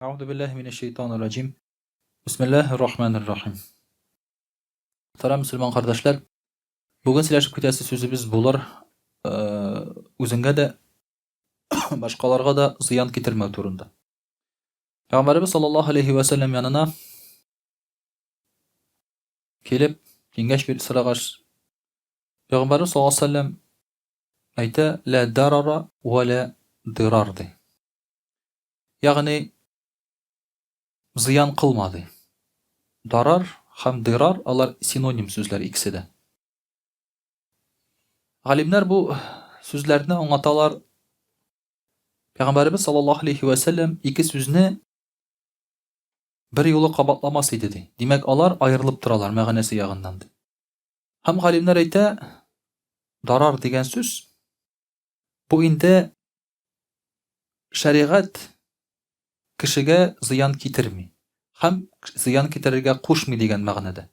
Әгъузу биллаһи минәш шәйтанир раҗим. Бисмиллаһир рахманир рахим. Мөхтәрәм мөселман кардәшләр, бүген сөйләшеп китәсе сүзебез булыр, э, үзеңгә дә, башкаларга да зыян китермәү турында. Пәйгамбәребез саллаллаһу алейхи ва сәлләм янына килеп, киңәш биреп сорагач, Пәйгамбәребез саллаллаһу алейхи ва сәлләм әйтә: "Ла дарара ва ла дирар" ди. Ягъни зыян кылма ди. Дарар һәм дирар алар синоним сүзләр икесе дә. Галимнәр бу сүзләрне аңлаталар. Пәйгамбәребез саллаллаһу алейхи ва сәлләм ике сүзне бер юлы кабатламас иде ди. Димәк, алар аерылып торалар мәгънәсе ягыннан ди. Һәм галимнәр әйтә, дарар дигән сүз бу инде Шәригать кешегә зыян китерми һәм зыян китерергә кушмый дигән мәгънәдә.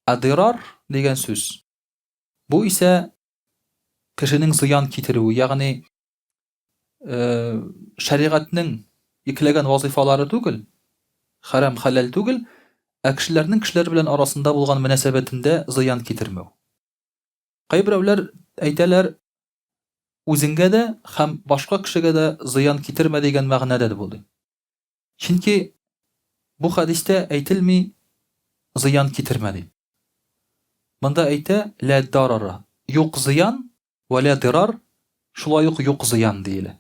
Ә дирар дигән сүз бу исә кешенең зыян китерүе, ягъни шәригатьнең йөкләгән вазыйфалары түгел, хәрам хәләл түгел, ә кешеләрнең кешеләр белән арасында булган мөнәсәбәтендә зыян китермәү. Кайберәүләр әйтәләр, Үзеңгә дә һәм башка кешегә дә зыян китермә дигән мәгънәдә бу, ди. Чөнки бу хәдистә әйтелми зыян китермә дип. Монда әйтә лә дарара, юк зыян, вә лә дирар, шулай ук юк зыян диелә.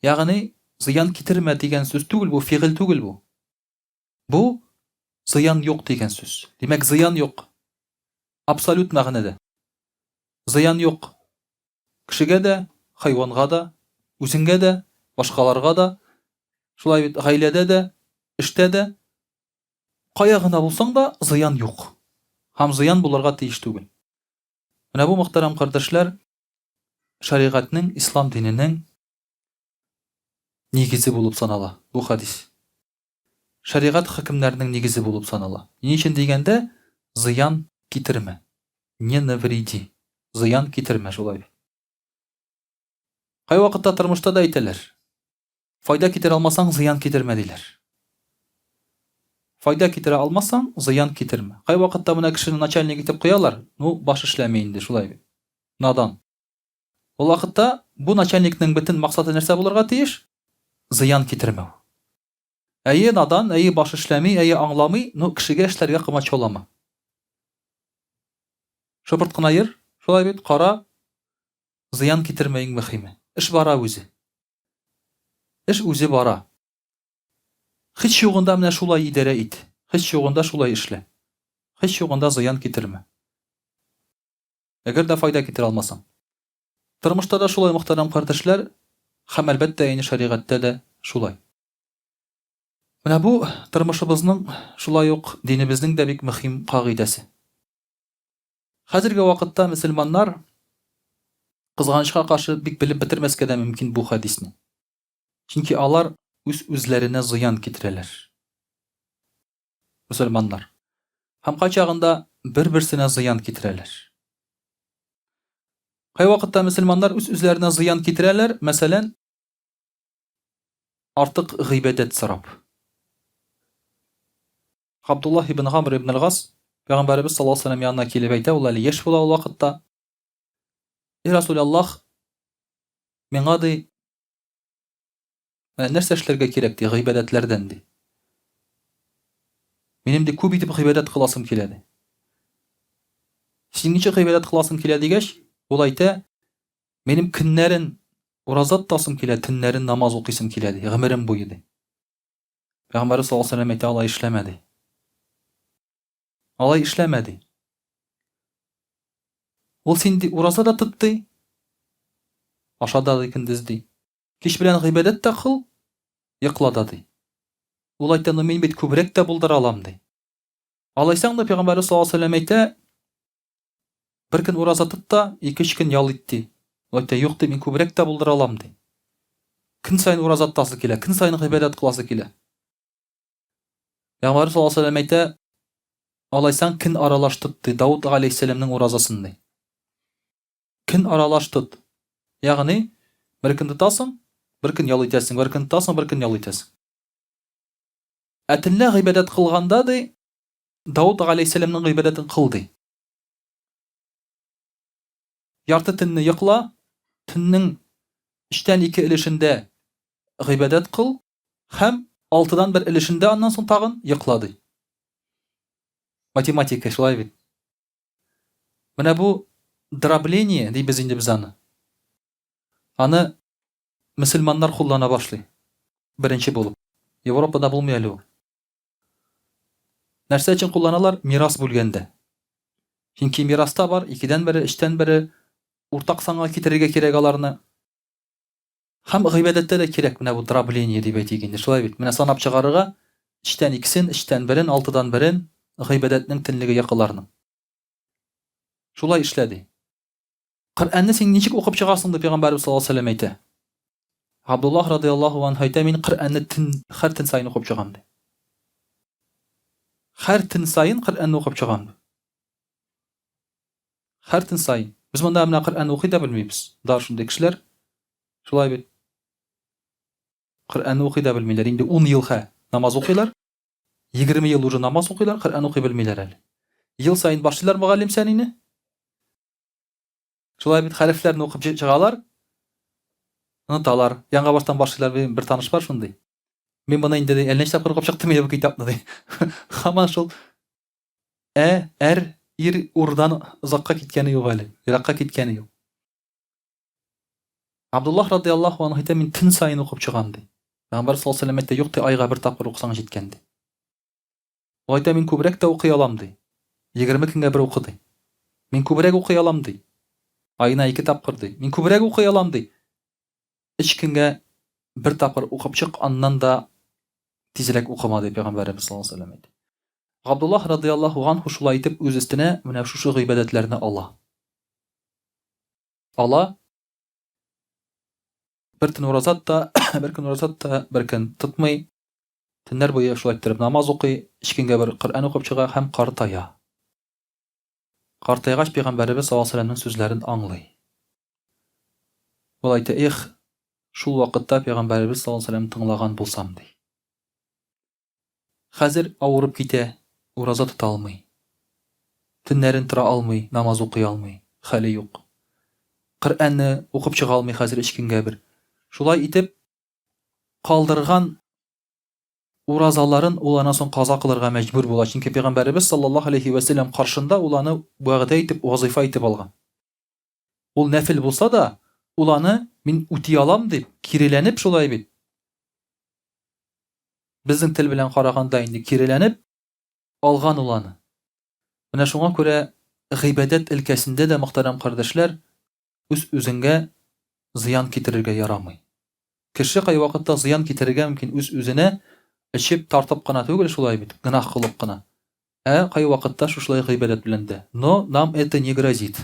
Ягъни зыян китермә дигән сүз түгел бу, фигыль түгел бу. Бу зыян юк дигән сүз. Димәк, зыян юк. Абсолют мәгънәдә. Зыян юк. Кешегә дә, хайванга да, үзеңгә дә, башкаларга да, шулай бит, гаиләдә дә, эштә дә, кая гына булсаң да, зыян юк. Һәм зыян булырга тиеш түгел. Менә бу, мөхтәрәм кардәшләр, шәригатьнең, ислам диненең нигезе булып санала бу хәдис. Шәригать хөкемнәренең нигезе булып санала. Ни өчен дигәндә, зыян китермә. Не навреди. Зыян китермә, шулай бит. Кайвакытта тормышта да әйтәләр. Файда китерә алмасаң, зыян китермә, диләр. Файда китерә алмасаң, зыян китермә. Кайвакытта менә кешене начальник итеп куялар, ну, баш эшләми инде, шулай бит. Надан. Ул вакытта бу начальникның бөтен максаты нәрсә булырга тиеш? Зыян китермәү. Әйе, надан, әйе, баш эшләми, әйе, аңламый, но кешегә эшләргә комачаулама. Шыпырт кына йөр, шулай бит, кара, зыян китермә иң мөхиме. Эш бара үзе. Эш үзе бара. Һич югында менә шулай идарә ит. Һич югында шулай эшлә. Һич югында зыян китермә. Әгәр дә файда китерә алмасаң. Тормышта да шулай, мөхтәрәм кардәшләр, һәм, әлбәттә, инде шәригатьтә дә шулай. Менә бу тормышыбызның, шулай ук динебезнең дә бик мөһим кагыйдәсе. Хәзерге вакытта мөселманнар, кызганычка каршы, бик белеп бетермәскә дә мөмкин бу хәдисне. Чөнки алар үз-үзләренә зыян китерәләр. Мөселманнар. Һәм кайчагында бер-берсенә зыян китерәләр. Кайвакытта мөселманнар үз-үзләренә зыян китерәләр, мәсәлән, артык гыйбадәт сорап. Габдуллаһ ибн Гамр ибн аль-Гас Пәйгамбәребез саллаллаһу алейһи ва сәлләм янына килеп әйтә, ул әле яшь була ул вакытта. И Расулаллаһ, миңа ди, Менә нәрсә эшләргә кирәк, ди, гыйбадәтләрдән, ди. Минем, ди, күп итеп гыйбадәт кыласым килә, ди. Син ничек гыйбадәт кыласың килә дигәч, ул әйтә, минем көннәрен ураза тотасым килә, төннәрен намаз укыйсым килә, ди, гомерем буе, ди. Пәйгамбәрбез саллаллаһу алейһи ва сәлләм әйтә, алай эшләмә, ди. Алай эшләмә, ди. Ул син, ди, ураза да тот, ди, аша да, ди, көндез, ди. Кич белән гыйбадәт тә кыл, йокла да, ди. Ул әйтә, ну мин бит күбрәк тә булдыра алам, ди. Алайсаң да пәйгамбәрбез саллаллаһу алейһи ва сәлләм әйтә, бер көн ураза тот та, ике-өч көн ял ит, ди. Ул әйтә, юк, ди, мин күбрәк тә булдыра алам, ди. Көн саен ураза тотасы килә, көн саен гыйбадәт кыласы килә. Пәйгамбәрбез саллаллаһу алейһи ва сәлләм әйтә, алайсаң көн аралаш тот, ди, Дауд галәйһиссәламнең уразасын, ди. Көн аралаш тот. Ягъни, бер көн тотасың, Бер көн ял итәсең, бер көн тотасың, бер көн ял итәсең. Ә төнлә гыйбадәт кылганда, ди, Дауд галәйһиссәламның гыйбадәтен кыл, ди. Ярты төнне йокла, төннең өчтән ике өлешендә гыйбадәт кыл һәм алтыдан бер өлешендә аннан соң тагын йокла, ди. Математика шулай бит. Менә бу дробление дибез инде без аны. Аны мөселманнар куллана башлый. Беренче булып. Европада булмый әле ул. Нәрсә өчен кулланалар? Мирас бүлгәндә. Чөнки мираста бар, икедән бере, өчтән бере уртак санга китерергә кирәк аларны. Һәм гыйбадәттә дә кирәк менә бу дробление дип әйтик инде, шулай бит. Менә санап чыгарырга өчтән икесен, өчтән берен, алтыдан берен гыйбадәтнең төнлеге йокыларның. Шулай эшлә ди. Коръәнне син ничек укып чыгасың, дип пәйгамбәрбез саллаллаһу алейһи ва сәлләм әйтә. Габдуллаһ радыяллаһу анһу әйтә, мин Коръәнне төн, һәр төн саен укып чыгам, ди. Һәр төн саен Коръәнне укып чыгам, ди. Һәр төн саен. Без монда менә Коръәнне укый да белмибез. Да шундый кешеләр. Шулай бит. Коръәнне укый да белмиләр. Инде 10 ел хә намаз укыйлар. 20 ел уже намаз укыйлар, Коръән укый белмиләр әле. Ел саен башлыйлар мөгаллим сәнине. Шулай бит хәрефләрне укып чыгалар, оныталар. Яңа баштан башлыйлар. Минем бер таныш бар шундый. Мин моны инде әллә ничә тапкыр укып чыктым инде бу китапны ди. Һаман шул ә, әр, ир, урдан озакка киткәне юк әле. Еракка киткәне юк. Абдуллаһ радиаллаһу анһу әйтә, мин төн саен укып чыгам ди. Пәйгамбәр саллаллаһу алейһи ва сәлләм әйтә, юк ди, айга бер тапкыр укысаң җиткән ди. Ул әйтә, мин күбрәк тә укый алам, ди. 20 көнгә бер укы, ди. Мин күбрәк укый алам, ди. Аена ике тапкыр, ди. Мин күбрәк укый алам, ди. Өч көнгә бер тапкыр укып чык, аннан да тизрәк укыма, ди пәйгамбәребез саллаллаһу алейһи ва сәлләм әйтә. Габдуллаһ радыяллаһу анһу шулай итеп үз өстенә менә шушы гыйбадәтләрне ала. Ала. Бер төн ураза тота, бер көн ураза тота, бер көн тотмый. Төннәр буе шулай иттереп намаз укый, өч көнгә бер Коръән укып чыга һәм картая. Картайгач пәйгамбәребез саллаллаһу алейһи вәсәлләмнең сүзләрен аңлый. Ул әйтә, Эх, шул вакытта пәйгамбәребез саллаллаһу алейһи вәсәлләмне тыңлаган булсам, ди. Хәзер авырып китә, ураза тота алмый. Төннәрен тора алмый, намаз укый алмый, хәле юк. Коръәнне укып чыга алмый хәзер өч көнгә бер. Шулай итеп, калдырган уразаларын ул аннан соң каза кылырга мәҗбүр була, чөнки пәйгамбәребез саллаллаһу алейһи вә сәлләм каршында ул аны вәгъдә итеп, вазыйфа итеп алган. Ул нәфел булса да, ул аны мин үти алам дип, киреләнеп шулай бит. Безнең тел белән караганда инде киреләнеп алган ул аны. Менә шуңа күрә гыйбадәт өлкәсендә дә, мөхтәрәм кардәшләр, үз-үзеңгә зыян китерергә ярамый. Кеше кайвакытта зыян китерергә мөмкин үз-үзенә, эчеп, тартып кына түгел, шулай бит, гөнаһ кылып кына. Ә кайвакытта шушылай гыйбадәт белән дә. Но нам это не грозит.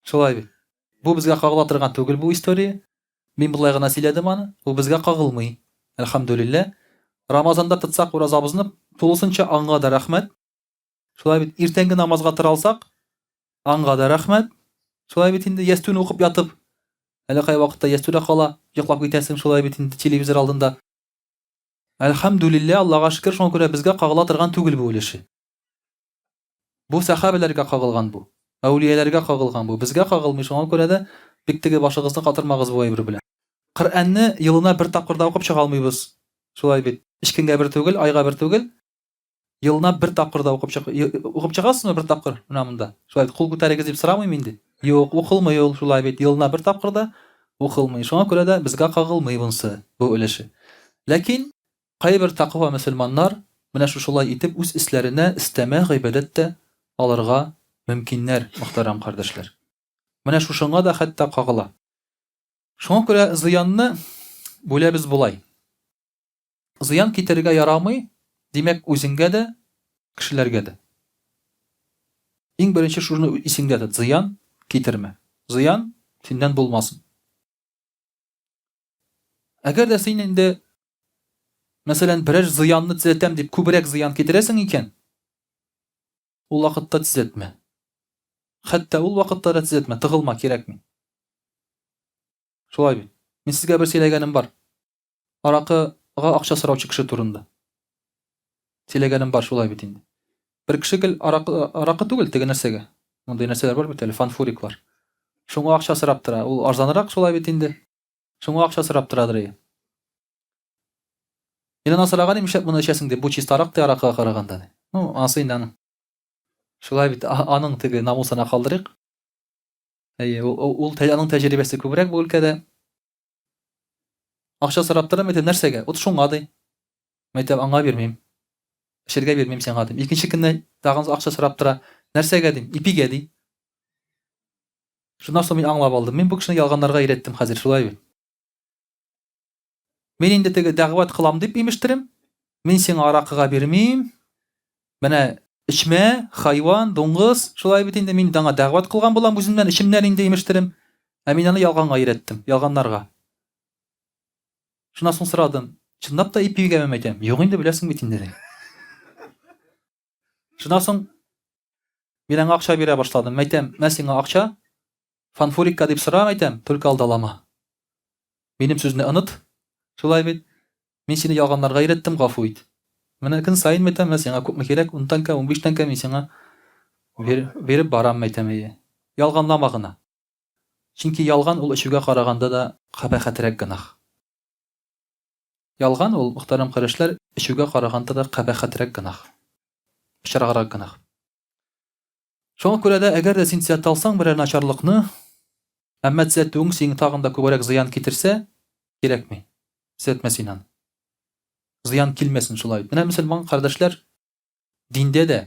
Шулай бит. Бу безгә кагыла торган түгел бу история. Мин болай гына сөйләдем аны. Бу безгә кагылмый. Әлхәмдүлилләһ. Рамазанда тотсак уразабызны тулысынча аңа да рәхмәт. Шулай бит, иртәнге намазга тора алсак, аңга да рәхмәт. Шулай бит инде, ястүне укып ятып, әле кай вакытта ястү дә кала, йоклап китәсең шулай бит инде телевизор алдында. Әлхәмдүлилләһ, Аллага шөкер, шуңа күрә безгә кагыла торган түгел бу өлеше. Бу сәхабәләргә кагылган бу. Әүлияләргә кагылган бу. Безгә кагылмый, шуңа күрә дә бик теге башыгызны катырмагыз бу әйбер белән. Коръәнне елына бер тапкыр да укып чыга алмыйбыз. Шулай бит. Өч көнгә бер түгел, айга бер түгел. Елына бер тапкыр да укып чык, укып чыгасызмы бер тапкыр? Менә монда. Шулай бит, кул күтәрегез дип сорамыйм инде. Юк, укылмый ул, шулай бит, елына бер тапкыр да укылмый. Шуңа күрә дә безгә кагылмый монсы, бу өлеше. Ләкин кайбер тәкъва мөселманнар менә шушылай итеп үз өсләренә өстәмә гыйбадәт тә алырга мөмкиннәр, мөхтәрәм кардәшләр. Менә шушыңа да хәтта кагыла. Шуңа күрә зыянны бүләбез болай. Зыян китерергә ярамый, димәк, үзеңгә дә, кешеләргә дә. Иң беренче шуны исеңдә тот, зыян китермә. Зыян синнән булмасын. Әгәр дә син инде, мәсәлән, берәр зыянны төзәтәм дип күбрәк зыян китерәсең икән, ул вакытта төзәтмә. Хәтта ул вакытта да төзәтмә, тыгылма, кирәкми. Шулай бит. Мин сезгә бер сөйләгәнем бар. Аракыга акча сораучы кеше турында. Сөйләгәнем бар шулай бит инде. Бер кеше гел аракы, аракы түгел, теге нәрсәгә. Мондый нәрсәләр бар бит әле, фанфуриклар. Шуңа акча сорап тора. Ул арзанрак шулай бит инде. Шуңа акча сорап торадыр ие. Мин аннан сораган идем, нишләп моны эчәсең дип, бу чистарак ди аракыга караганда ди. Ну, анысы инде аның. Шулай бит, аның теге намусына калдырыйк. Әйе, ул, ул, ул аның тәҗрибәсе күбрәк бу өлкәдә. Акча сорап торам, әйтәм, нәрсәгә? Вот шуңа ди. Мәйтәм, аңа бирмим. Эчәргә бирмим сиңа дим. Икенче көнне тагын акча сорап тора. Нәрсәгә дим? Ипигә ди. Шуннан соң мин аңлап алдым. Мин бу кешене ялганнарга өйрәттем хәзер, шулай бит. Мин инде теге дәгъват кылам дип имештерем. Мин сиңа аракыга бирмим. Менә эчмә, хайван, дуңгыз, шулай бит инде мин аңа дәгъват кылган булам үземнән, эчемнән инде имештерем. Ә мин аны ялганга өйрәттем, ялганнарга. Шуннан соң сорадым, чынлап та ипигәме әйтәм? Юк инде, беләсең бит инде. Шуннан соң мин аңа акча бирә башладым. Мәйтәм, мә сиңа акча, фанфурикка дип сора, мәйтәм, только алдалама. Минем сүзне оныт. Шулай бит. Мин сине ялганларга өйрәттем, гафу ит. Менә көн саен мәйтәм, мә сиңа күпме кирәк, ун тәңкә, 15 тәңкә мин сиңа биреп барам, мәйтәм, әйе. Ялганлама гына. Чөнки ялган ул эчүгә караганда да кабахәтрәк гөнаһ. Ялган ул, мөхтәрәм кардәшләр, эчүгә караганда да кабахәтрәк гөнаһ. Пычраграк гөнаһ. Шуңа күрә дә, әгәр дә син төзәтә алсаң берәр начарлыкны, әмма төзәтүең сиңа тагын да күбрәк зыян китерсә, кирәкми. Төзәтмә син аны. Зыян килмәсен шулай. Менә мөселман кардәшләр диндә дә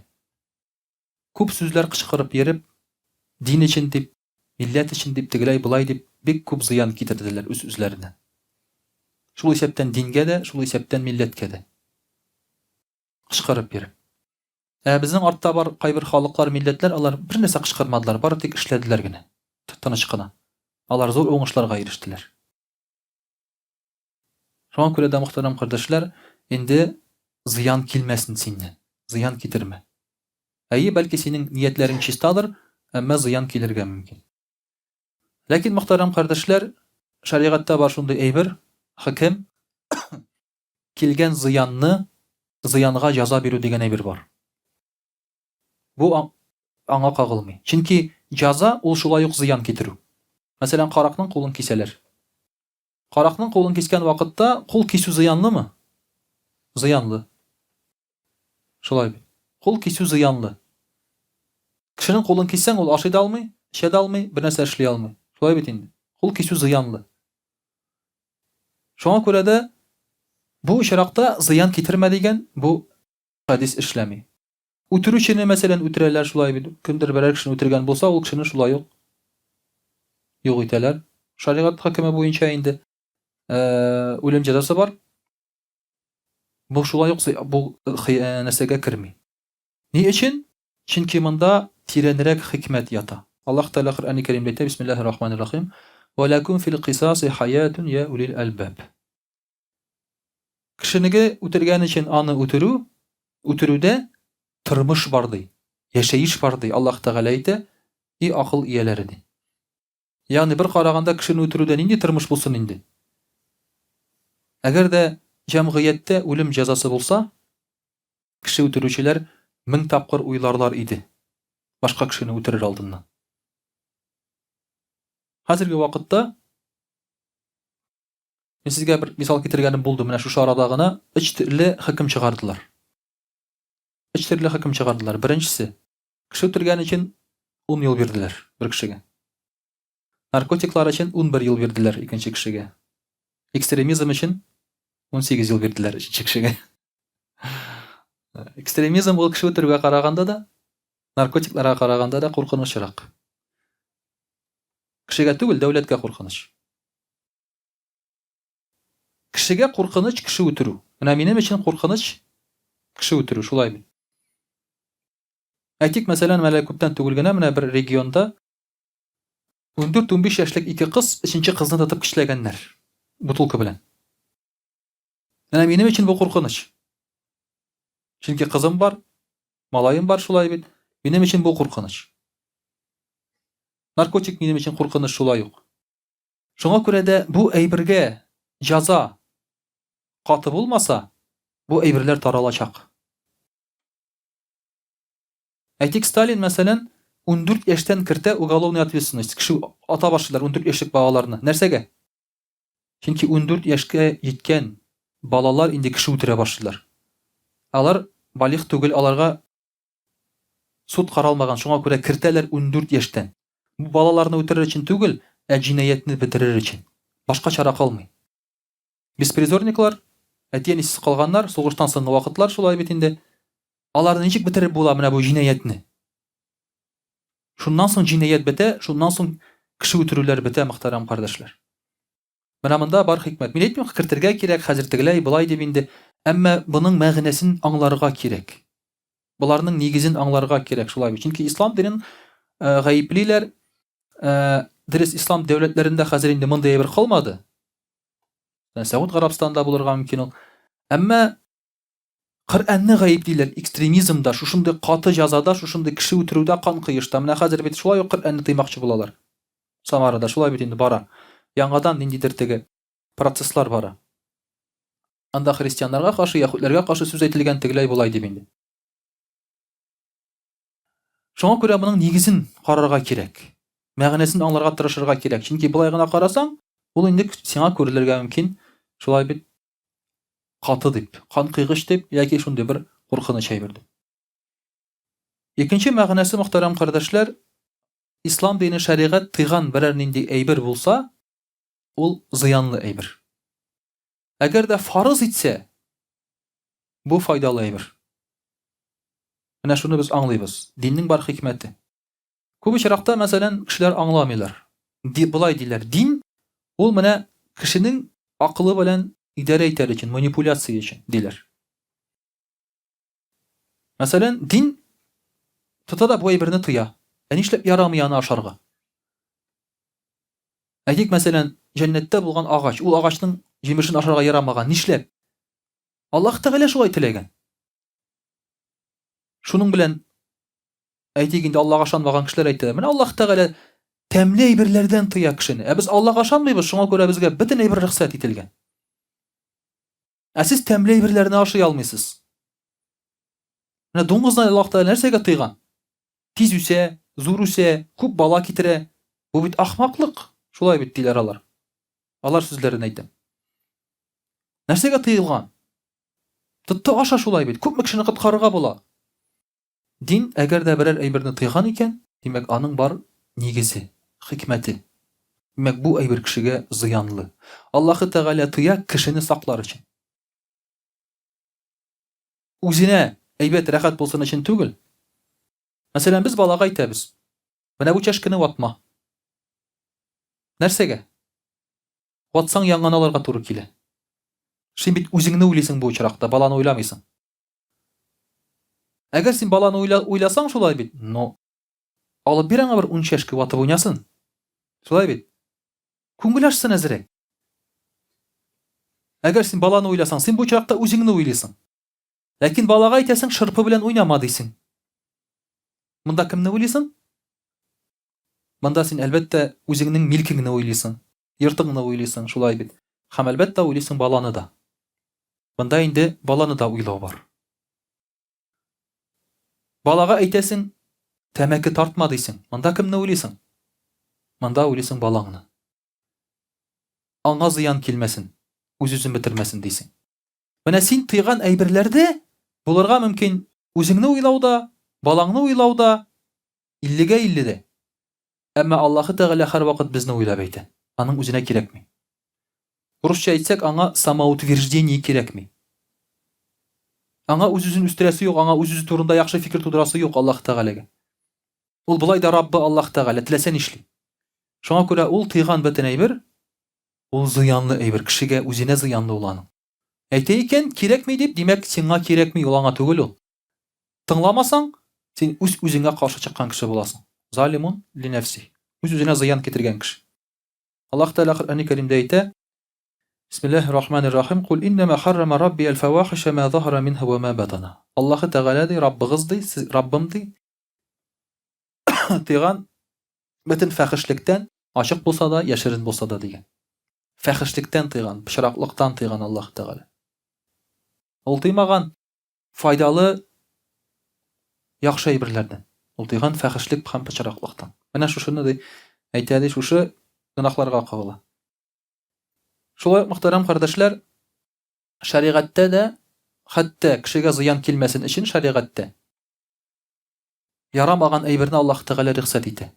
күп сүзләр кычкырып йөреп, дин өчен дип, милләт өчен дип, тегеләй болай дип бик күп зыян китерделәр үз-үзләренә. Шул исәптән дингә дә, шул исәптән милләткә дә. Кычкырып йөреп. Ә безнең артта бар кайбер халыклар, милләтләр, алар бер нәрсә кычкырмадылар, бары тик эшләделәр генә. Тыныч кына. Алар зур уңышларга ирештеләр. Шуңа күрә дә, мөхтәрәм кардәшләр, инде зыян килмәсен синнән, зыян китермә. Әйе, бәлки синең ниятләрең чистадыр, әмма зыян килергә мөмкин. Ләкин, мөхтәрәм кардәшләр, шәригатьтә бар шундый әйбер, хөкем, килгән зыянны, зыянга җәза бирү дигән әйбер бар. Бу аңа кагылмый. Чөнки җәза ул шулай ук зыян китерү. Мәсәлән, каракның кулын кисәләр. Каракның кулын кискән вакытта кул кисү зыянлымы? Зыянлы. Шулай бит. Кул кисү зыянлы. Кешенең кулын киссәң, ул ашый да алмый, эчә дә алмый, бер нәрсә эшли алмый. Шулай бит инде. Кул кисү зыянлы. Шуңа күрә дә бу очракта зыян китермә дигән бу хәдис эшләми. Үтерүчене, мәсәлән, үтерәләр шулай бит. Кемдер берәр кешене үтергән булса, ул кешене шулай ук юк итәләр. Шәригать хөкеме буенча инде үлем җәзасы бар. Бу шулай ук бу нәрсәгә керми. Ни өчен? Чөнки монда тирәнрәк хикмәт ята. Аллаһ Тәгалә Коръәни Кәримдә әйтә, Бисмиллаһир рахманир рахим, Вә ләкүм фил кисаси хаятун я улил әлбаб. Кешенеге үтергән өчен аны үтерү, үтерүдә тормыш бар ди, яшәеш бар ди, Аллаһ Тәгалә әйтә, и акыл ияләре ди. Ягъни бер караганда кешене үтерүдә нинди тормыш булсын инде? Әгәр дә җәмгыятьтә үлем җәзасы булса, Кеше үтерүчеләр 1000 тапкыр уйларлар иде башка кешене үтерер алдыннан. Хәзерге вакытта мин сезгә бер мисал китергәнем булды. Менә шушы арада гына өч төрле хөкем чыгардылар. Өч төрле хөкем чыгардылар. Беренчесе, кеше үтергән өчен 10 ел бирделәр бер кешегә. Наркотиклар өчен 11 ел бирделәр икенче кешегә. Экстремизм өчен 18 ел бирделәр өченче кешегә. Экстремизм ул кеше үтерүгә караганда да, наркотикларга караганда да куркынычрак. Кешегә түгел, дәүләткә куркыныч. Кешегә куркыныч кеше үтерү. Менә минем өчен куркыныч кеше үтерү, шулай бит. Әйтик, мәсәлән, менә күптән түгел генә менә бер регионда 14-15 яшьлек ике кыз өченче кызны тотып көчләгәннәр. Бутылка белән. Менә минем өчен бу куркыныч. Чөнки кызым бар, малаем бар шулай бит. Минем өчен бу куркыныч. Наркотик минем өчен куркыныч шулай ук. Шуңа күрә дә бу әйбергә җәза каты булмаса, бу әйберләр таралачак. Әйтик, Сталин, мәсәлән, 14 яшьтән кертә уголовный ответственность. Кеше ата башлыйлар 14 яшьлек балаларны. Нәрсәгә? Чөнки 14 яшькә җиткән балалар инде кеше үтерә башлыйлар. Алар балигъ түгел, аларга суд каралмаган, шуңа күрә кертәләр 14 яшьтән. Бу балаларны үтерер өчен түгел, ә җинаятьне бетерер өчен. Башка чара калмый. Беспризорниклар, әти-әнисез калганнар, сугыштан соңгы вакытлар шулай бит инде. Аларны ничек бетереп була менә бу җинаятьне? Шуннан соң җинаять бетә, шуннан соң кеше үтерүләр бетә, мөхтәрәм кардәшләр. Менә монда бар хикмәт. Мин әйтмим, кертергә кирәк, хәзер тегеләй, болай дип инде. Әмма моның мәгънәсен аңларга кирәк. Боларның нигезен аңларга кирәк шулай бит. Чөнки ислам динен э, гаеплиләр. Э, дөрес, ислам дәүләтләрендә хәзер инде мондый әйбер калмады. Сәгуд Гарәбстанында булырга мөмкин ул. Әмма Коръәнне гаеплиләр экстремизмда, шушындый каты җәзада, шушындый кеше үтерүдә, кан коешта. Менә хәзер бит шулай ук Коръәнне тыймакчы булалар. Самарада шулай бит инде бара. Яңадан ниндидер теге процесслар бара. Анда христианнарга каршы, яһүдләргә каршы сүз әйтелгән тегеләй болай дип инде. Шуңа күрә моның нигезен карарга кирәк. Мәгънәсен аңларга тырышырга кирәк. Чөнки болай гына карасаң, ул инде сиңа күрелергә мөмкин. Шулай бит каты дип, канкыйгыч дип яки шундый бер куркыныч әйбер дип. Икенче мәгънәсе, мөхтәрәм кардәшләр, ислам дине шәригать тыйган берәр нинди әйбер булса, ул зыянлы әйбер. Әгәр дә фарыз итсә, бу файдалы әйбер. Менә шуны без аңлыйбыз. Диннең бар хикмәте. Күп очракта, мәсәлән, кешеләр аңламыйлар. Ди, болай диләр, дин ул менә кешенең акылы белән идарә итәр өчен, манипуляция өчен, диләр. Мәсәлән, дин тота да бу әйберне тыя. Ә нишләп ярамый аны ашарга? Әйтик, мәсәлән, җәннәттә булган агач, ул агачның җимешен ашарга ярамаган. Нишләп? Аллаһ Тәгалә шулай теләгән. Шуның белән әйтик инде Аллаһка ышанмаган кешеләр әйтә, менә Аллаһ Тәгалә тәмле әйберләрдән тыя кешене. Ә без Аллаһка ышанмыйбыз, шуңа күрә безгә бөтен әйбер рөхсәт ителгән. Ә сез тәмле әйберләрне ашый алмыйсыз. Менә дуңгызны Аллаһ Тәгалә нәрсәгә тыйган? Тиз үсә, зур үсә, күп бала китерә. Бу бит ахмаклык. Шулай бит диләр алар. Алар сүзләрен әйтәм. Нәрсәгә тыелган? Тотты аша шулай бит. Күпме кешене коткарырга була. Дин әгәр дә берәр әйберне тыйган икән, димәк, аның бар нигезе, хикмәте. Димәк, бу әйбер кешегә зыянлы. Аллаһы Тәгалә тыя кешене саклар өчен. Үзенә әйбәт, рәхәт булсын өчен түгел. Мәсәлән, без балага әйтәбез, менә бу чәшкене ватма. Нәрсәгә? Ватсаң, яңаны алырга туры килә. Син бит үзеңне уйлыйсың бу очракта, баланы уйламыйсың. Әгәр син баланы уйла, уйласаң шулай бит, но алып бир аңа бер ун чәшке ватып уйнасын. Шулай бит. Күңел ачсын әзрәк. Әгәр син баланы уйласаң, син бу очракта үзеңне уйлыйсың. Ләкин балага әйтәсең, шырпы белән уйнама дисең. Монда кемне уйлыйсың? Монда син, әлбәттә, үзеңнең милкеңне уйлыйсың, йортыңны уйлыйсың, шулай бит. Һәм, әлбәттә, уйлыйсың баланы да. Монда инде баланы да уйлау бар. Балага әйтәсең, тәмәке тартма дисең. Монда кемне уйлыйсың? Монда уйлыйсың балаңны. Аңа зыян килмәсен, үз-үзен бетермәсен дисең. Менә син тыйган әйберләрдә булырга мөмкин үзеңне уйлау да, балаңны уйлау да, Иллегә 50 дә. Әмма Аллаһы Тәгалә һәрвакыт безне уйлап әйтә. Аның үзенә кирәкми. Русча әйтсәк, аңа самоутверждение кирәкми. Аңа үз-үзен үстерәсе юк, аңа үз-үзе турында яхшы фикер тудырасы юк Аллаһы Тәгаләгә. Ул болай да Раббы Аллаһ Тәгалә, теләсә нишли. Шуңа күрә ул тыйган бөтен әйбер, ул зыянлы әйбер, кешегә үзенә зыянлы ул аның. Әйтә икән, кирәкми дип, димәк, сиңа кирәкми, ул аңа түгел ул. Тыңламасаң, син үз-үзеңә каршы чыккан кеше буласың. Залимун ли нәфси. Үз-үзенә зыян китергән кеше. Аллаһ Тәгалә Коръәни Кәримдә әйтә, Бисмиллаһир рахманир рахим, Кул иннама харрама рабби аль-фавахиша ма заһара минһа ва ма батана. Аллаһ Тәгалә ди, Раббыгыз ди, Раббым ди, тыйган бөтен фәхешлектән. Ачык булса да, яшерен булса да дигән. Фәхешлектән тыйган, пычраклыктан тыйган Аллаһ Тәгалә. Ул тыймаган файдалы яхшы әйберләрдән. Ул тыйган фәхешлек һәм пычраклыктан. Менә шушыны ди, әйтә ди, шушы гөнаһларга кагыла. Шулай ук, мөхтәрәм кардәшләр, шәригатьтә дә хәтта кешегә зыян килмәсен өчен шәригатьтә ярамаган әйберне Аллаһ Тәгалә рөхсәт итә.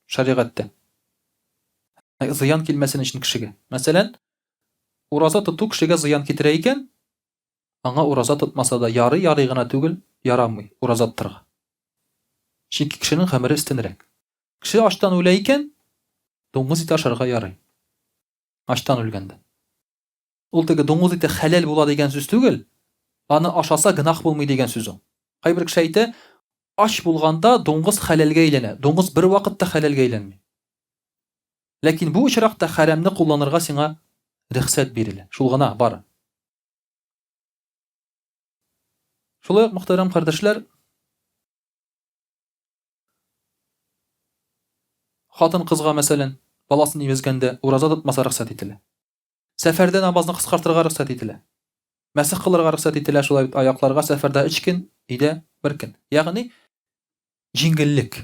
Шәригатьтә. Зыян килмәсен өчен кешегә. Мәсәлән, ураза тоту кешегә зыян китерә икән, аңа ураза тотмаса да ярый, ярый гына түгел, ярамый ураза тотарга. Чөнки кешенең гомере өстенрәк. Кеше ачтан үлә икән, дуңгыз ите ашарга ярый. Ачтан үлгәндә. Ул теге дуңгыз ите хәләл була дигән сүз түгел, аны ашаса гөнаһ булмый дигән сүз ул. Кайбер кеше әйтә, ач булганда дуңгыз хәләлгә әйләнә. Дуңгыз бер вакытта хәләлгә әйләнми. Ләкин бу очракта хәрәмне кулланырга сиңа рөхсәт бирелә. Шул гына бары. Шулай ук, мөхтәрәм кардәшләр, хатын-кызга, мәсәлән, баласын имезгәндә ураза тотмаса рөхсәт ителә. Сәфәрдә намазны кыскартырга рөхсәт ителә. Мәсех кылырга рөхсәт ителә, шулай бит аякларга сәфәрдә өч көн, өйдә бер көн. Ягъни җиңеллек.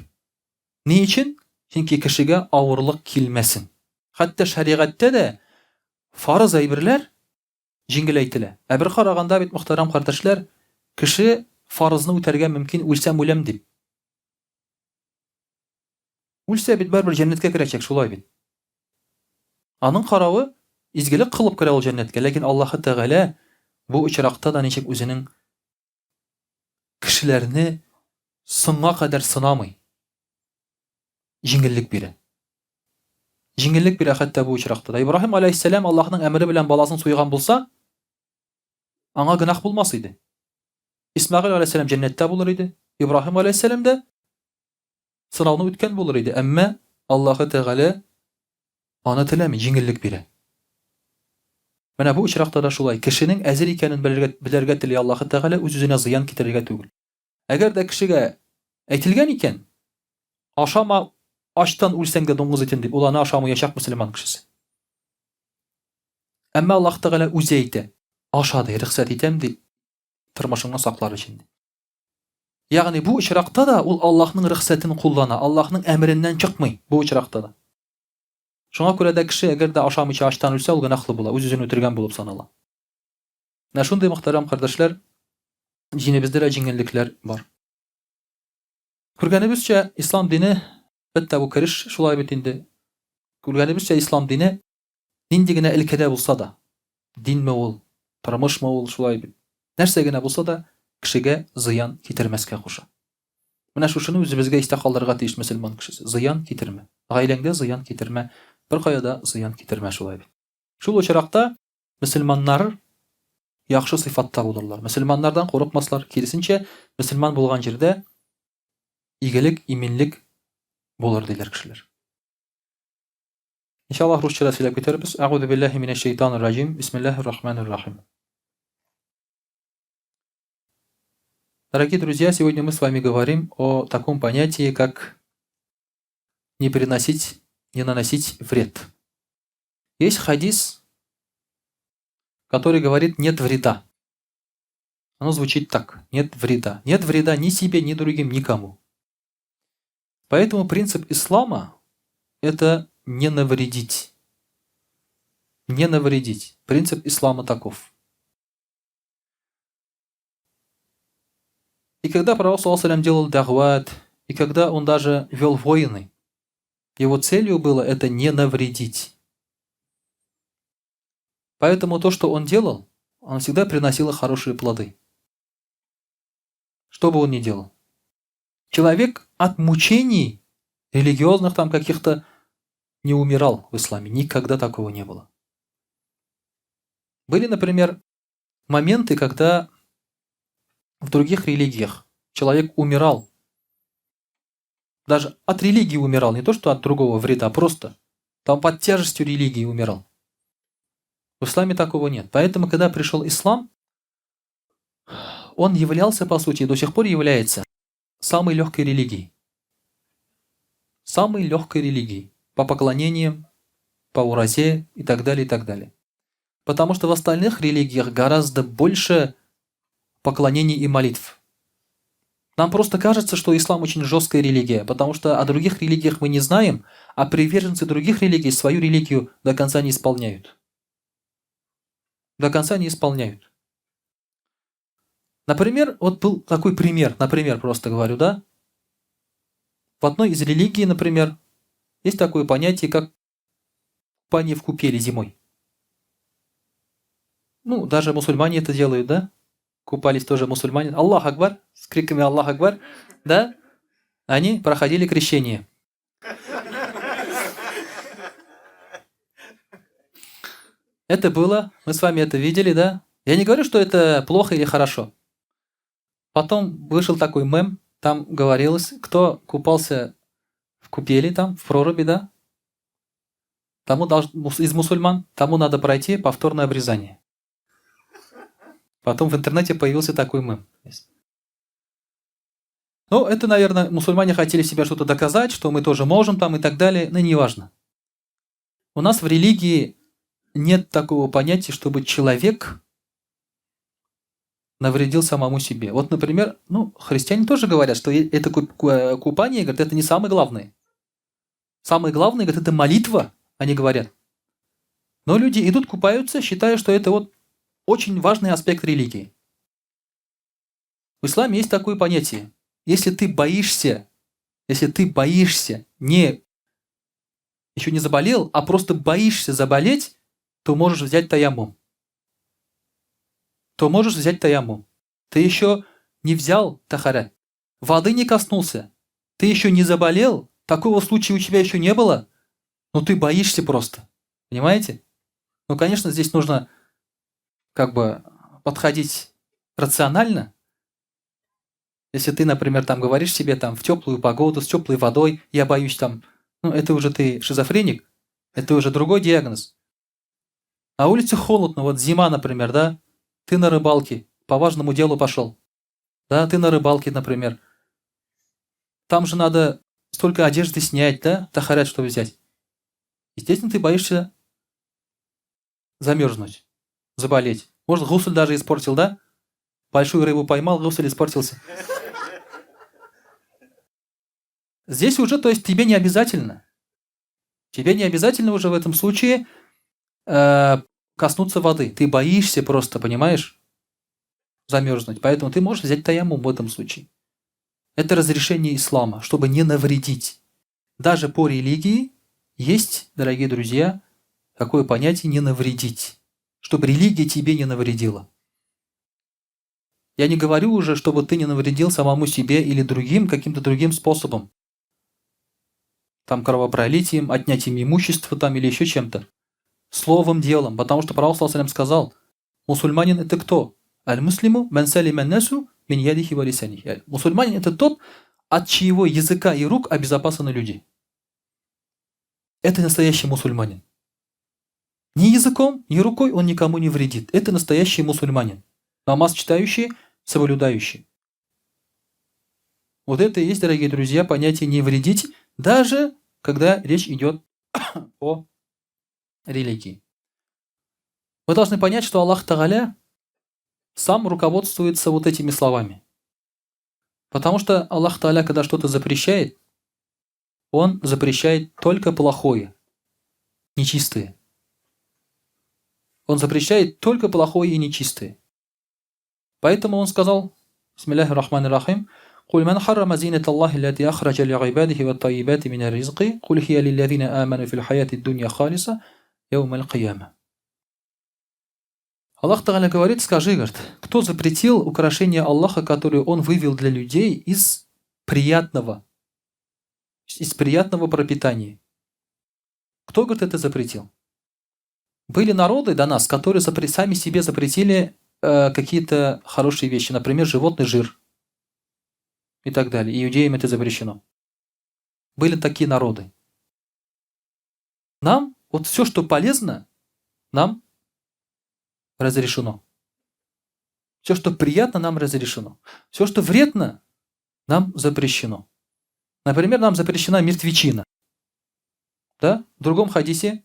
Ни өчен? Чөнки кешегә авырлык килмәсен. Хәтта шәригатьтә дә фарыз әйберләр җиңеләйтелә. Ә бер караганда бит, мөхтәрәм кардәшләр, кеше фарызны үтәргә мөмкин, үлсәм үләм дип. Үлсә бит барыбер җәннәткә керәчәк, шулай бит. Аның каравы, изгелек кылып керә ул җәннәткә, ләкин Аллаһы Тәгалә бу очракта да ничек үзенең кешеләрне соңга кадәр сынамый. Җиңеллек бирә. Җиңеллек бирә хәтта бу очракта да. Ибраһим алейһиссәлам Аллаһның әмере белән баласын суйган булса, аңа гөнаһ булмас иде. Исмәгыйль алейһиссәлам җәннәттә булыр иде. Ибраһим алейһиссәлам дә сынауны үткән булыр иде. Әмма Аллаһы Тәгалә аны теләми, җиңеллек бирә. Менә бу очракта да шулай. Кешенең әзер икәнен белергә, белергә тели Аллаһы Тәгалә, үз-үзенә зыян китерергә түгел. Әгәр дә кешегә әйтелгән икән, ашама, ачтан үлсәң дә дуңгыз итен дип, ул аны ашамаячак мөселман кешесе. Әмма Аллаһ Тәгалә үзе әйтә, аша ди, рөхсәт итәм ди, тормышыңны саклар өчен ди. Ягъни бу очракта да ул Аллаһның рөхсәтен куллана, Аллаһның әмереннән чыкмый бу очракта да. Шуңа күрә дә кеше әгәр дә ашамыйча ачтан үлсә, ул гөнаһлы була, үз-үзен үтергән булып санала. Менә шундый мөхтәрәм кардәшләр, динебездә дә җиңеллекләр бар. Күргәнебезчә, ислам дине, хәтта бу кереш шулай бит инде. Күргәнебезчә, ислам дине нинди генә өлкәдә булса да, динме ул, тормышмы ул, шулай бит. Нәрсә генә булса да, кешегә зыян китермәскә куша. Менә шушыны үзебезгә истә калдырырга тиеш мөселман кешесе. Зыян китермә. Гаиләңдә зыян китермә, беркая да зыян китермә шулай бит. Шул очракта Мөселманнар яхшы сыйфатта булырлар. Мөселманнардан курыкмаслар, киресенчә, мөселман булган җирдә игелек, иминлек булыр диләр кешеләр. Иншаллаһ русча да сөйләп китәрбез. Әгъузу биллаһи минәш шәйтанир раҗим. Бисмиллаһир рахманир рахим. Дорогие друзья, сегодня мы с вами говорим о таком понятии, как не приносить, не наносить вред. Есть хадис, который говорит «нет вреда». Оно звучит так: нет вреда. Нет вреда ни себе, ни другим, никому. Поэтому принцип ислама – это не навредить. Не навредить. Принцип ислама таков. И когда пророк, саллаллаху делал дагват, и когда он даже вел войны, его целью было это не навредить. Поэтому то, что он делал, он всегда приносило хорошие плоды. Что бы он ни делал. Человек от мучений религиозных там каких-то не умирал в исламе. Никогда такого не было. Были, например, моменты, когда в других религиях человек умирал. Даже от религии умирал, не то что от другого вреда, а просто там под тяжестью религии умирал. В исламе такого нет. Поэтому, когда пришел ислам, он являлся, по сути, и до сих пор является самой легкой религией. Самой легкой религией по поклонениям, по уразе и так далее, и так далее. Потому что в остальных религиях гораздо больше поклонений и молитв. Нам просто кажется, что ислам очень жесткая религия, потому что о других религиях мы не знаем, а приверженцы других религий свою религию до конца не исполняют. До конца не исполняют. Например, вот был такой пример, например, просто говорю, да? В одной из религий, например, есть такое понятие, как купание в купели зимой. Ну, даже мусульмане это делают, да? Купались тоже мусульмане. Аллах Акбар, с криками Аллах Акбар, да? Они проходили крещение. Это было, мы с вами это видели, да? Я не говорю, что это плохо или хорошо. Потом вышел такой мем, там говорилось, кто купался в купели там, в проруби, да? Тому долж, из мусульман, тому надо пройти повторное обрезание. Потом в интернете появился такой мем. Ну, это, наверное, мусульмане хотели себе что-то доказать, что мы тоже можем там и так далее, но неважно. У нас в религии нет такого понятия, чтобы человек навредил самому себе. Вот, например, ну, христиане тоже говорят, что это купание, говорят, это не самое главное. Самое главное, говорят, это молитва, они говорят. Но люди идут, купаются, считая, что это вот очень важный аспект религии. В исламе есть такое понятие. Если ты боишься, если ты боишься, не, еще не заболел, а просто боишься заболеть, то можешь взять таяммум. То можешь взять таяммум. Ты еще не взял тахарат, воды не коснулся, ты еще не заболел, такого случая у тебя еще не было, но ты боишься просто. Понимаете? Ну, конечно, здесь нужно как бы подходить рационально. Если ты, например, там говоришь себе там в теплую погоду, с теплой водой, я боюсь там, ну, это уже ты шизофреник, это уже другой диагноз. На улице холодно, вот зима, например, да, ты на рыбалке, по важному делу пошел, да, ты на рыбалке, например. Там же надо столько одежды снять, да, тахарят, чтобы взять. Естественно, ты боишься замерзнуть, заболеть. Может, гусль даже испортил, да? Большую рыбу поймал, гусль испортился. Здесь уже, то есть, тебе не обязательно. Тебе не обязательно уже в этом случае коснуться воды. Ты боишься просто, понимаешь, замерзнуть. Поэтому ты можешь взять таяммум в этом случае. Это разрешение ислама, чтобы не навредить. Даже по религии есть, дорогие друзья, такое понятие «не навредить», чтобы религия тебе не навредила. Я не говорю уже, чтобы ты не навредил самому себе или другим каким-то другим способом. Там кровопролитием, отнятием имущества там или еще чем-то. Словом, делом. Потому что Пророк саллаллаху сказал, мусульманин это кто? Аль-муслиму ман салима насу мин ядихи ва лисанихи. Мусульманин это тот, от чьего языка и рук обезопасены люди. Это настоящий мусульманин. Ни языком, ни рукой он никому не вредит. Это настоящий мусульманин. Намаз читающий, соблюдающий. Вот это и есть, дорогие друзья, понятие «не вредить», даже когда речь идет о религии. Мы должны понять, что Аллах Тагаля сам руководствуется вот этими словами. Потому что Аллах Тааля, когда что-то запрещает, Он запрещает только плохое, нечистое. Он запрещает только плохое и нечистое. Поэтому он сказал, Бисмиллахи рахмани рахим, قل من حرم زينة الله التي أخرج لعباده والطيبات من الرزق قل هي للذين آمنوا في الحياة الدنيا خالصة يوم القيامة. Аллах Тагаля говорит, скажи, говорит, кто запретил украшение Аллаха, которое Он вывел для людей из приятного пропитания? Кто, говорит, это запретил? Были народы до нас, которые сами себе запретили какие-то хорошие вещи, например, животный жир и так далее. Иудеям это запрещено. Были такие народы. Нам вот все, что полезно, нам разрешено. Все, что приятно, нам разрешено. Все, что вредно, нам запрещено. Например, нам запрещена мертвечина. Да? В другом хадисе,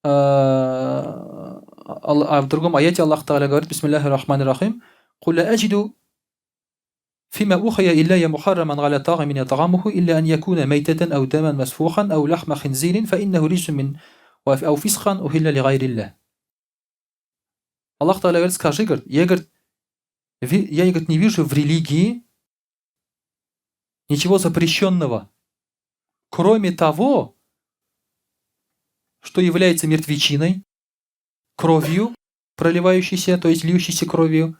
а в другом аяте Аллах Тааля говорит, Бисмиллахи рахмани рахим, «Куль ля аджиду фима ухая илляя мухарраман аля тагамин ятагамуху илля ан якуна майтатан ау даман масфухан ау лахма хинзирин фа иннаху риджсун мин ау фисхан ухилля ли гайрилля». Аллах Тааля говорит, скажи, говорит, я, говорит, я, говорит, не вижу в религии ничего запрещенного, кроме того, что является мертвечиной, кровью, проливающейся, то есть льющейся кровью,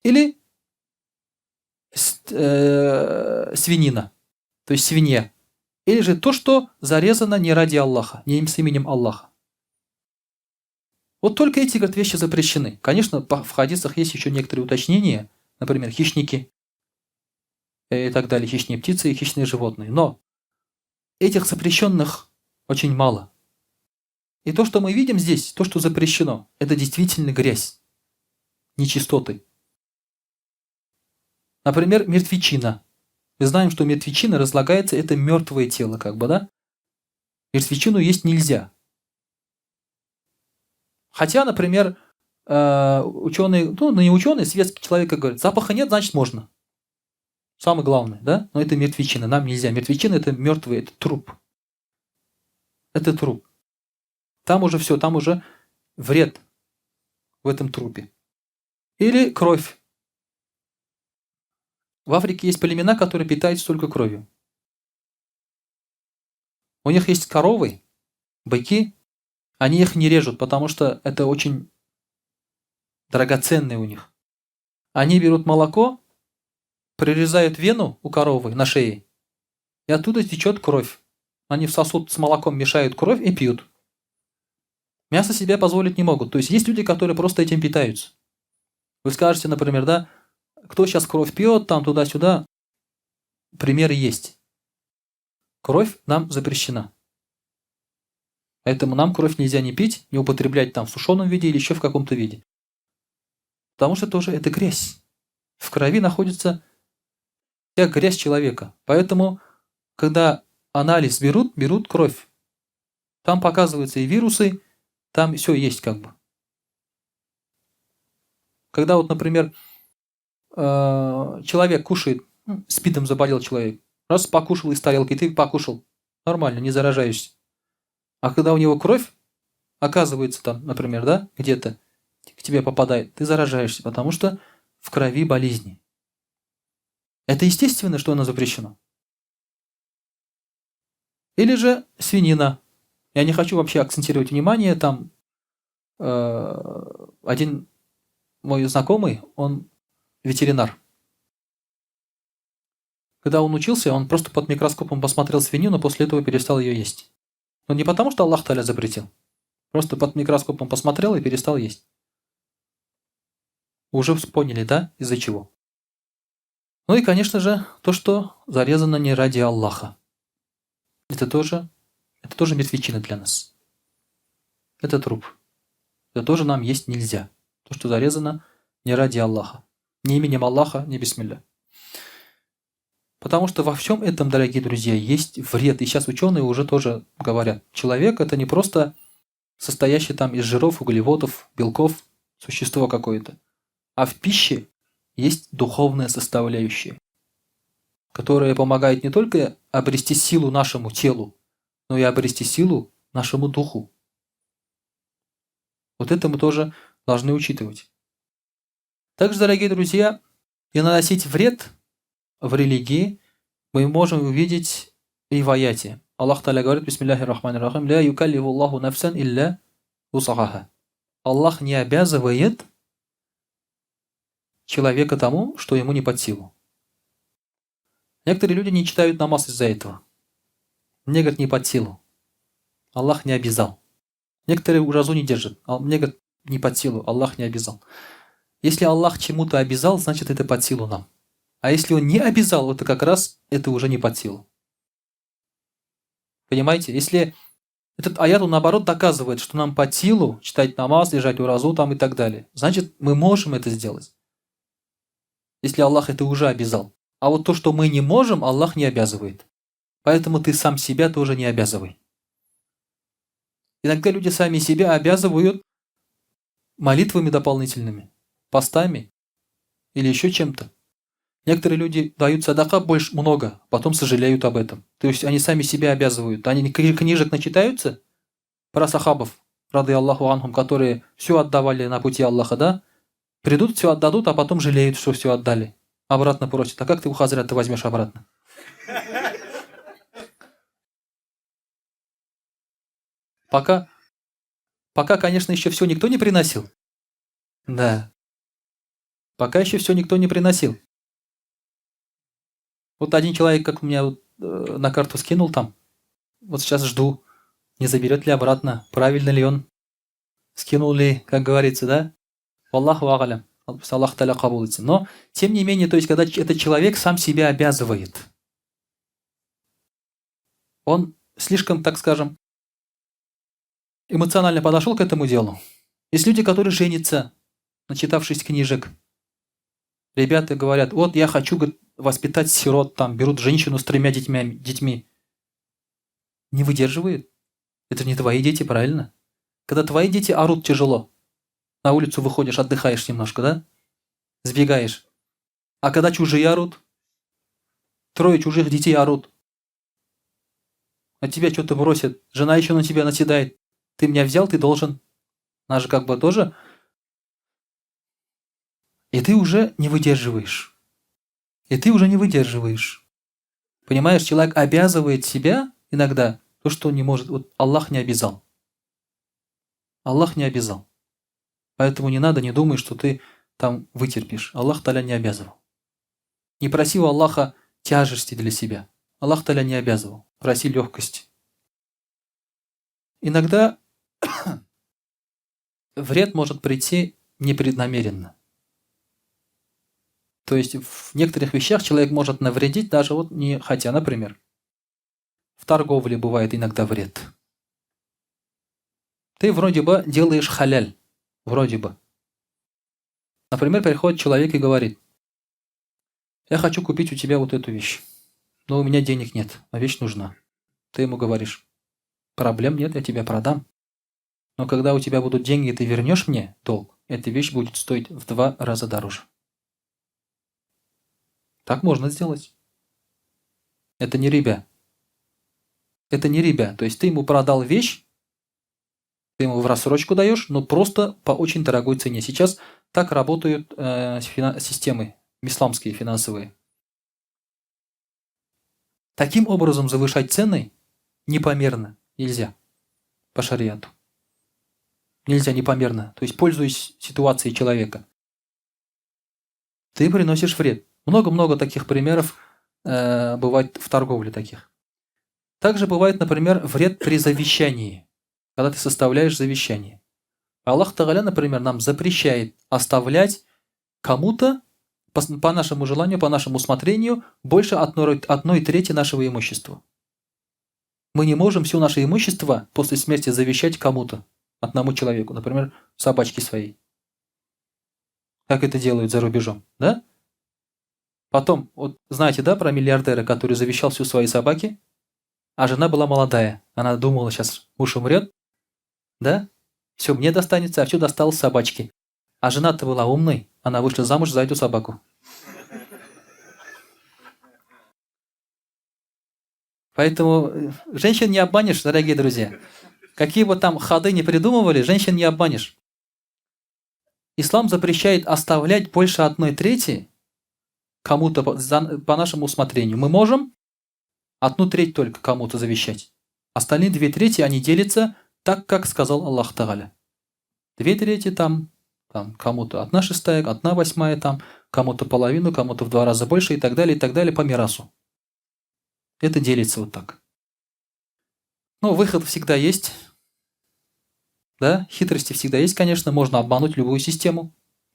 или свинина, то есть свинья, или же то, что зарезано не ради Аллаха, не с именем Аллаха. Вот только эти, говорит, вещи запрещены. Конечно, в хадисах есть еще некоторые уточнения, например, хищники и так далее, хищные птицы и хищные животные. Но этих запрещенных очень мало. И то, что мы видим здесь, то, что запрещено, это действительно грязь, нечистоты. Например, мертвечина. Мы знаем, что мертвечина разлагается, это мертвое тело, как бы, да? Мертвечину есть нельзя. Хотя, например, ученые, ну, не ученые, светский человек, как говорит, запаха нет, значит можно. Самое главное, да? Но это мертвечина, нам нельзя. Мертвечина – это мертвый, это труп. Это труп. Там уже все, там уже вред в этом трупе. Или кровь. В Африке есть племена, которые питаются только кровью. У них есть коровы, быки, они их не режут, потому что это очень драгоценное у них. Они берут молоко, прорезают вену у коровы на шее, и оттуда течет кровь. Они в сосуд с молоком мешают кровь и пьют. Мясо себе позволить не могут. То есть есть люди, которые просто этим питаются. Вы скажете, например, да, кто сейчас кровь пьет, там туда-сюда. Примеры есть. Кровь нам запрещена. Поэтому нам кровь нельзя не пить, не употреблять там в сушеном виде или еще в каком-то виде. Потому что тоже это грязь. В крови находится вся грязь человека. Поэтому, когда анализ берут, берут кровь. Там показываются и вирусы, там все есть как бы. Когда вот, например, человек кушает, спидом заболел человек, раз покушал из тарелки, ты покушал, нормально, не заражаешься. А когда у него кровь оказывается там, например, да, где-то к тебе попадает, ты заражаешься, потому что в крови болезни. Это естественно, что оно запрещено. Или же свинина. Я не хочу вообще акцентировать внимание, там один мой знакомый, он ветеринар. Когда он учился, он просто под микроскопом посмотрел свинину, после этого перестал ее есть. Но не потому, что Аллах Тааля запретил. Просто под микроскопом посмотрел и перестал есть. Уже поняли, да, из-за чего? Ну и, конечно же, то, что зарезано не ради Аллаха. Это тоже мертвечина для нас. Это труп. Это тоже нам есть нельзя. То, что зарезано не ради Аллаха. Не именем Аллаха, не бисмилля. Потому что во всем этом, дорогие друзья, есть вред. И сейчас ученые уже тоже говорят. Человек – это не просто состоящий там из жиров, углеводов, белков, существо какое-то. А в пище есть духовная составляющая, которая помогает не только обрести силу нашему телу, но и обрести силу нашему духу. Вот это мы тоже должны учитывать. Также, дорогие друзья, и наносить вред в религии мы можем увидеть и в аяте. Аллах Тааля говорит, бисмиллахи рахмани рахим, «Ля юкаллифу Аллаху нафсан илля вусахаха». Аллах не обязывает человека тому, что ему не под силу. Некоторые люди не читают намаз из-за этого. Мне, говорит, не под силу. Аллах не обязал. Некоторые уразу не держат. Мне, говорит, не под силу. Аллах не обязал. Если Аллах чему-то обязал, значит это под силу нам. А если он не обязал, это как раз это уже не под силу. Понимаете? Если этот аят, он наоборот доказывает, что нам под силу читать намаз, держать уразу там и так далее. Значит, мы можем это сделать. Если Аллах это уже обязал. А вот то, что мы не можем, Аллах не обязывает. Поэтому ты сам себя тоже не обязывай. Иногда люди сами себя обязывают молитвами дополнительными, постами или еще чем-то. Некоторые люди дают садака больше много, потом сожалеют об этом. То есть они сами себя обязывают. Они книжек начитаются про сахабов, рады Аллаху анхум, которые все отдавали на пути Аллаха, да? Придут, все отдадут, а потом жалеют, что все отдали. Обратно просят. А как ты у хазрата возьмешь обратно? Пока, пока, конечно, еще все никто не приносил. Да. Пока еще все никто не приносил. Вот один человек, как у меня вот, на карту скинул там. Вот сейчас жду, не заберет ли обратно, правильно ли он, скинул ли, как говорится, да? Аллаху агалям. Аллах таля кабул Но, тем не менее, то есть, когда этот человек сам себя обязывает, он слишком, так скажем, эмоционально подошел к этому делу. Есть люди, которые женятся, начитавшись книжек. Ребята говорят, вот я хочу говорит, воспитать сирот, там, берут женщину с тремя детьми, детьми. Не выдерживает. Это не твои дети, правильно? Когда твои дети орут тяжело, на улицу выходишь, отдыхаешь немножко, да? Сбегаешь. А когда чужие орут, трое чужих детей орут, а тебя что-то бросят, жена еще на тебя наседает. Ты меня взял, ты должен. Она же как бы тоже. И ты уже не выдерживаешь. И ты уже не выдерживаешь. Понимаешь, человек обязывает себя иногда то, что он не может. Вот Аллах не обязал. Аллах не обязал. Поэтому не надо, не думай, что ты там вытерпишь. Аллах Таля не обязывал. Не проси у Аллаха тяжести для себя. Аллах Таля не обязывал. Проси легкости. Иногда вред может прийти непреднамеренно. То есть в некоторых вещах человек может навредить, даже вот не хотя, например, в торговле бывает иногда вред. Ты вроде бы делаешь халяль, вроде бы. Например, приходит человек и говорит, я хочу купить у тебя вот эту вещь, но у меня денег нет, а вещь нужна. Ты ему говоришь, проблем нет, я тебя продам. Но когда у тебя будут деньги, ты вернешь мне долг, эта вещь будет стоить в два раза дороже. Так можно сделать. Это не ребя. Это не ребя. То есть ты ему продал вещь, ты ему в рассрочку даешь, но просто по очень дорогой цене. Сейчас так работают э, системы исламские финансовые. Таким образом завышать цены непомерно нельзя по шариату. Нельзя непомерно. То есть, пользуясь ситуацией человека. Ты приносишь вред. Много-много таких примеров э, бывает в торговле таких. Также бывает, например, вред при завещании, когда ты составляешь завещание. Аллах Тагаля, например, нам запрещает оставлять кому-то по, по нашему желанию, по нашему усмотрению, больше одной, одной трети нашего имущества. Мы не можем все наше имущество после смерти завещать кому-то, одному человеку, например, собачке своей. Как это делают за рубежом, да? Потом, вот знаете, да, про миллиардера, который завещал всю свои собаки, а жена была молодая. Она думала, сейчас муж умрет, да? Все мне достанется, а все досталось собачке. А жена-то была умной, она вышла замуж за эту собаку. Поэтому женщин не обманешь, дорогие друзья. Какие бы там ходы ни придумывали, женщин не обманешь. Ислам запрещает оставлять больше одной трети кому-то по нашему усмотрению. Мы можем одну треть только кому-то завещать. Остальные две трети, они делятся так, как сказал Аллах Тагаля. Две трети там, там кому-то одна шестая, одна восьмая там, кому-то половину, кому-то в два раза больше и так далее, и так далее по мирасу. Это делится вот так. Но выход всегда есть. Да, хитрости всегда есть, конечно, можно обмануть любую систему,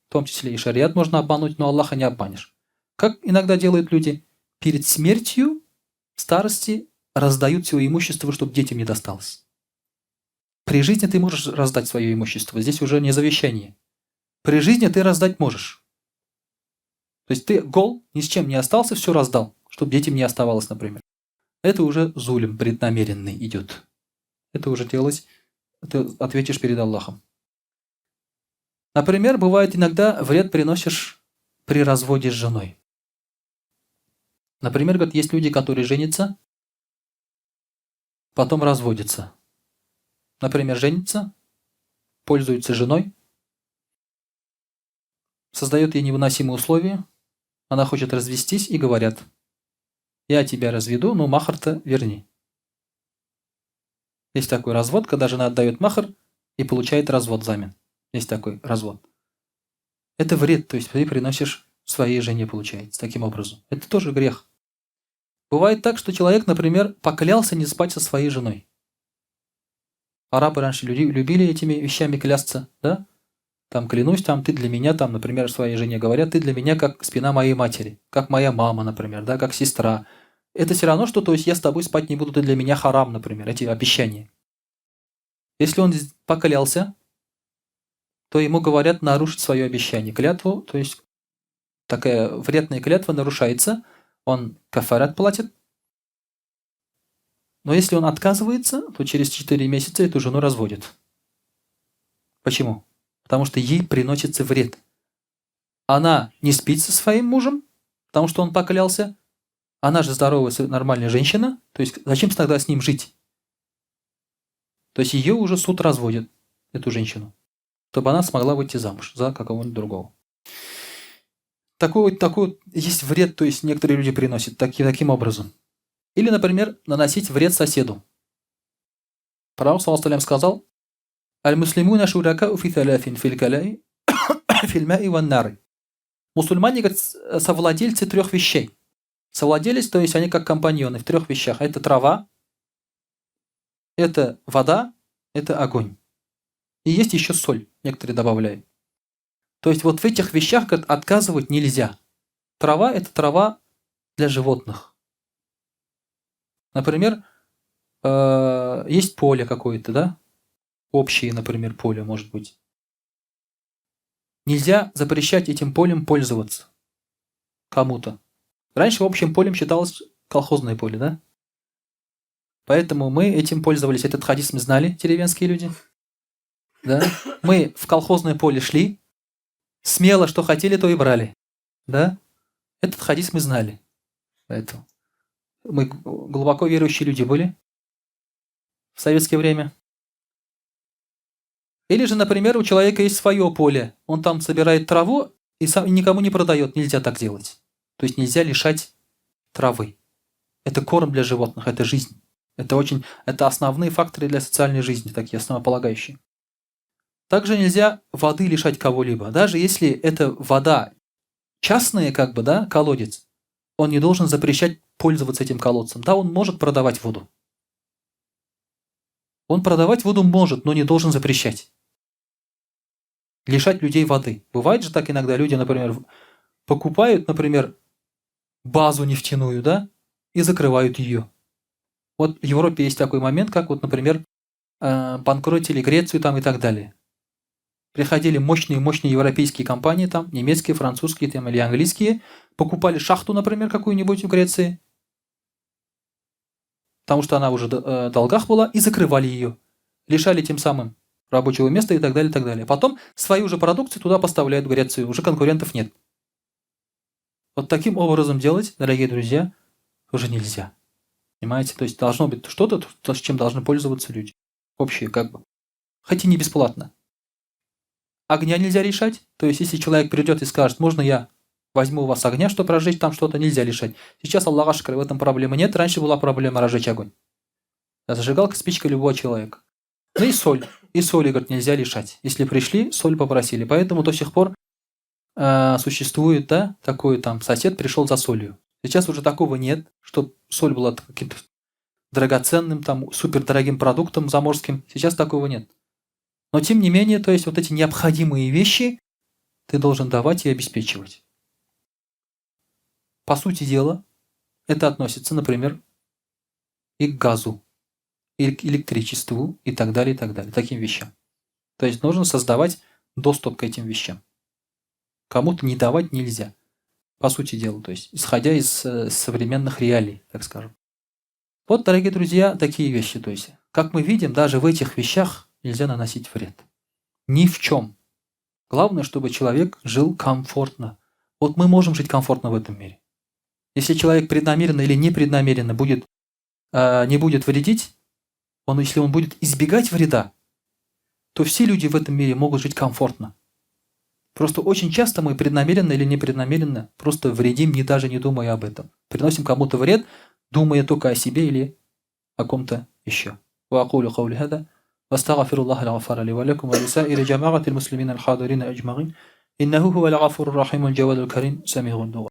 в том числе и шариат можно обмануть, но Аллаха не обманешь. Как иногда делают люди, перед смертью в старости раздают все имущество, чтобы детям не досталось. При жизни ты можешь раздать свое имущество, здесь уже не завещание. При жизни ты раздать можешь. То есть ты гол, ни с чем не остался, все раздал, чтобы детям не оставалось, например. Это уже зулем преднамеренный идет. Это уже делать, ты ответишь перед Аллахом. Например, бывает иногда вред приносишь при разводе с женой. Например, говорит, есть люди, которые женятся, потом разводятся. Например, женится, пользуется женой, создает ей невыносимые условия, она хочет развестись и говорят, я тебя разведу, но махр-то верни. Есть такой развод, когда жена отдает махр и получает развод взамен. Есть такой развод. Это вред, то есть ты приносишь своей жене, получается, таким образом. Это тоже грех. Бывает так, что человек, например, поклялся не спать со своей женой. Арабы раньше любили этими вещами клясться, да? Там клянусь, там ты для меня, там, например, своей жене говорят, ты для меня как спина моей матери, как моя мама, например, да, как сестра. Это все равно, что, то есть я с тобой спать не буду, ты для меня харам, например, эти обещания. Если он поклялся, то ему говорят нарушить свое обещание, клятву, то есть такая вредная клятва нарушается, он кафарат платит. Но если он отказывается, то через 4 месяца эту жену разводят. Почему? Потому что ей приносится вред. Она не спит со своим мужем, потому что он поклялся. Она же здоровая, нормальная женщина. То есть зачем тогда с ним жить? То есть ее уже суд разводит, эту женщину, чтобы она смогла выйти замуж за какого-нибудь другого. Такой вот есть вред, то есть некоторые люди приносят таким образом. Или, например, наносить вред соседу. Пророк, саллаллаху алейхи ва саллям, сказал: «Аль-муслимуна шуракау фи таляфин фил калаи, фил маи ван нары». Мусульмане, говорят, совладельцы трех вещей. Совладелец, то есть они как компаньоны в трех вещах. Это трава, это вода, это огонь. И есть еще соль, некоторые добавляют. То есть вот в этих вещах, говорят, отказывать нельзя. Трава – это трава для животных. Например, есть поле какое-то, да? Общее, например, поле может быть. Нельзя запрещать этим полем пользоваться кому-то. Раньше общим полем считалось колхозное поле, да? Поэтому мы этим пользовались. Этот хадис мы знали, деревенские люди. Да? Мы в колхозное поле шли, смело что хотели, то и брали. Да? Этот хадис мы знали. Поэтому мы глубоко верующие люди были в советское время. Или же, например, у человека есть свое поле, он там собирает траву и сам никому не продает. Нельзя так делать. То есть нельзя лишать травы. Это корм для животных, это жизнь. Это основные факторы для социальной жизни, такие основополагающие. Также нельзя воды лишать кого-либо. Даже если это вода частная, колодец, он не должен запрещать пользоваться этим колодцем. Да, он может продавать воду. Он продавать воду может, но не должен запрещать. Лишать людей воды. Бывает же так иногда люди, например, покупают, например, базу нефтяную, да, и закрывают ее. Вот в Европе есть такой момент, как вот, например, банкротили Грецию там и так далее. Приходили мощные-мощные европейские компании, там, немецкие, французские там, или английские, покупали шахту, например, какую-нибудь в Греции, потому что она уже в долгах была, и закрывали ее. Лишали тем самым рабочего места и так далее, и так далее. Потом свою же продукцию туда поставляют в Грецию, уже конкурентов нет. Вот таким образом делать, дорогие друзья, уже нельзя. Понимаете? То есть должно быть что-то, с чем должны пользоваться люди. Общее как бы. Хоть и не бесплатно. Огня нельзя лишать. То есть если человек придет и скажет, можно я возьму у вас огня, чтобы разжечь там что-то, нельзя лишать. Сейчас, Аллаха шукр, в этом проблемы нет. Раньше была проблема разжечь огонь. Зажигалка, спичка любого человека. Ну и соль. И соли, говорит, нельзя лишать. Если пришли, соль попросили. Поэтому до сих пор существует, да, такой там сосед пришел за солью. Сейчас уже такого нет, чтоб соль была каким-то драгоценным, супердорогим продуктом заморским. Сейчас такого нет. Но тем не менее, то есть вот эти необходимые вещи ты должен давать и обеспечивать. По сути дела, это относится, например, и к газу, и к электричеству, и так далее, и так далее, таким вещам. То есть нужно создавать доступ к этим вещам. Кому-то не давать нельзя. По сути дела, то есть исходя из современных реалий, так скажем. Вот, дорогие друзья, такие вещи. То есть, как мы видим, даже в этих вещах нельзя наносить вред. Ни в чем. Главное, чтобы человек жил комфортно. Вот мы можем жить комфортно в этом мире. Если человек преднамеренно или непреднамеренно будет, э, не будет вредить, он, если он будет избегать вреда, то все люди в этом мире могут жить комфортно. Просто очень часто мы преднамеренно или непреднамеренно просто вредим, не даже не думая об этом. Приносим кому-то вред, думая только о себе или о ком-то еще. وأقول قولي هذا واستغفر الله الغفار لي ولكم ولسائر جماعة المسلمين الحاضرين أجمعين إنه هو الغفور الرحيم الجواد الكريم سميع الدعاء.